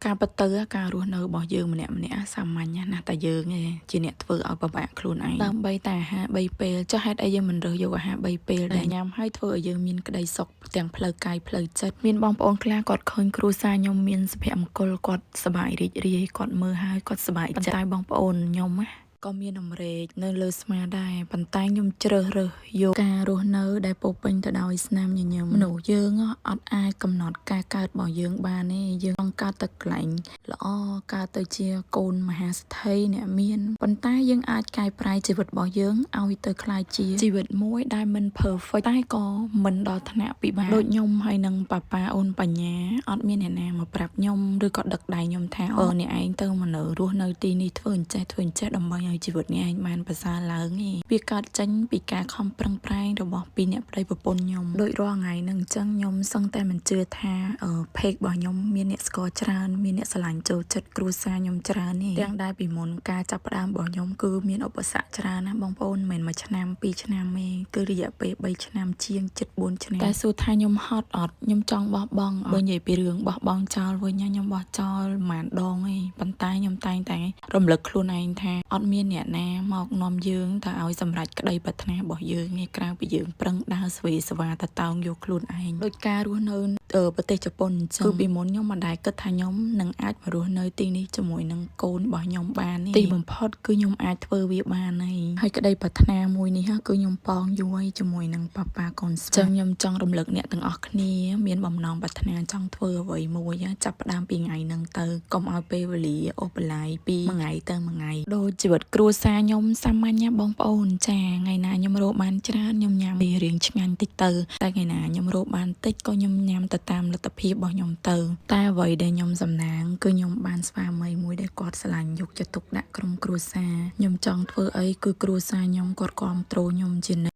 ការពិតទៅការរស់នៅរបស់យើងម្នាក់ម្នាក់សាមញ្ញណាស់តែយើងឯងជាអ្នកធ្វើឲ្យពិបាកខ្លួនឯងដើម្បីតែអាហារ3ពេលចុះហេតុអីយើងមិនរើសយកអាហារ3ពេលដែលញ៉ាំហើយធ្វើឲ្យយើងមានក្តីសុខទាំងផ្លូវកាយផ្លូវចិត្តមានបងប្អូនខ្លះគាត់ឃើញគ្រួសារខ្ញុំមានសុភមង្គលគាត់សប្បាយរីករាយគាត់មើលហើយគាត់សប្បាយចិត្តតែបងប្អូនខ្ញុំណាក៏មានអម្រែកនៅលើស្មាដែរប៉ុន្តែខ្ញុំជ្រើសរើសយកការរស់នៅដែលពោពេញទៅដោយស្នាមញញឹមមនុស្សយើងអត់អាចកំណត់ការកើតរបស់យើងបានទេយើងចង់កើតទៅកន្លែងល្អកើតទៅជាកូនមហាសេដ្ឋីអ្នកមានប៉ុន្តែយើងអាចកែប្រែជីវិតរបស់យើងឲ្យទៅក្លាយជាជីវិតមួយដែលមិន perfect តែក៏មិនដល់ថ្នាក់ពិបាកដូចខ្ញុំហើយនឹងប៉ាប៉ាអូនបញ្ញាអត់មានអ្នកណាមកប្រាប់ខ្ញុំឬក៏ដឹកដៃខ្ញុំថាអឺអ្នកឯងទៅមកនៅរស់នៅទីនេះធ្វើអញ្ចេះធ្វើអញ្ចេះដើម្បីឲ្យជីវិតអ្នកឯងបានប្រសើរឡើងទេវាកើតចេញពីការខំប្រឹងប្រែងរបស់ពីរអ្នកប្តីប្រពន្ធខ្ញុំដូចរាល់ថ្ងៃហ្នឹងអញ្ចឹងខ្ញុំសឹងតែមិនជឿថាអឺ page របស់ខ្ញុំមានអ្នកស្គាល់ច្រើនមានអ្នកស្រឡាញ់ចូលចិត្តគ្រួសារខ្ញុំច្រើនទេទាំងដែលពីមុនការចាប់ផ្ដើមរបស់ខ្ញុំគឺមានឧបសគ្គច្រើនណាស់បងប្អូនមិនមែនមួយឆ្នាំពីរឆ្នាំទេគឺរយៈពេល3ឆ្នាំជាង7 4ឆ្នាំតែសួរថាខ្ញុំហត់អត់ខ្ញុំចង់បោះបង់អត់បើនិយាយពីរឿងបោះបង់ចោលវិញខ្ញុំបោះចោលប្រហែលដងឯងប៉ុន្តែខ្ញុំតែងតែរំលឹកខ្លួនឯងថាអត់មានអ្នកណាមកនាំយើងទៅឲ្យសម្រេចក្តីប្រាថ្នារបស់យើងទេក្រៅពីយើងប្រឹងដើរស្វេស្វាតតោងយកខ្លួនឯងដូចការរស់នៅប្រទេសជប៉ុនអញ្ចឹងគឺពីមុនខ្ញុំមិនដែលគិតថាខ្ញុំនឹងអាចមករស់នៅទីនេះជាមួយនឹងកូនរបស់ខ្ញុំបានទេទីបំផុតគឺខ្ញុំអាចធ្វើវាបានហើយហើយក្តីប្រាថ្នាមួយនេះគឺខ្ញុំប៉ងយូរហើយជាមួយនឹងប៉ាប៉ាកូនស្វាចឹងខ្ញុំចង់រំលឹកអ្នកទាំងអស់គ្នាមានបំណងប្រាថ្នាចង់ធ្វើអ្វីមួយចាប់ផ្ដើមពីថ្ងៃហ្នឹងទៅកុំឲ្យពេលវេលាអូសបន្លាយពីមួយថ្ងៃទៅមួយថ្ងៃដូចជីវិតគ្រួសារខ្ញុំសាមញ្ញណាបងប្អូនចាថ្ងៃណាខ្ញុំរកបានច្រើនខ្ញុំញ៉ាំវារៀងឆ្ងាញ់តិចទៅតែថ្ងៃណាខ្ញុំរកបានតិចក៏ខ្ញុំញ៉ាំទៅតាមលទ្ធភាពរបស់ខ្ញុំទៅតែអ្វីដែលខ្ញុំសំណាងគឺខ្ញុំបានស្វាមីមួយដែលគាត់ស្រឡាញ់យកចិត្តទុកដាក់ក្រុមគ្រួសារខ្ញុំចង់ធ្វើអីគឺគ្រួសារខ្ញុំគាត់គ្រប់គ្រងខ្ញុំជានិច្ច។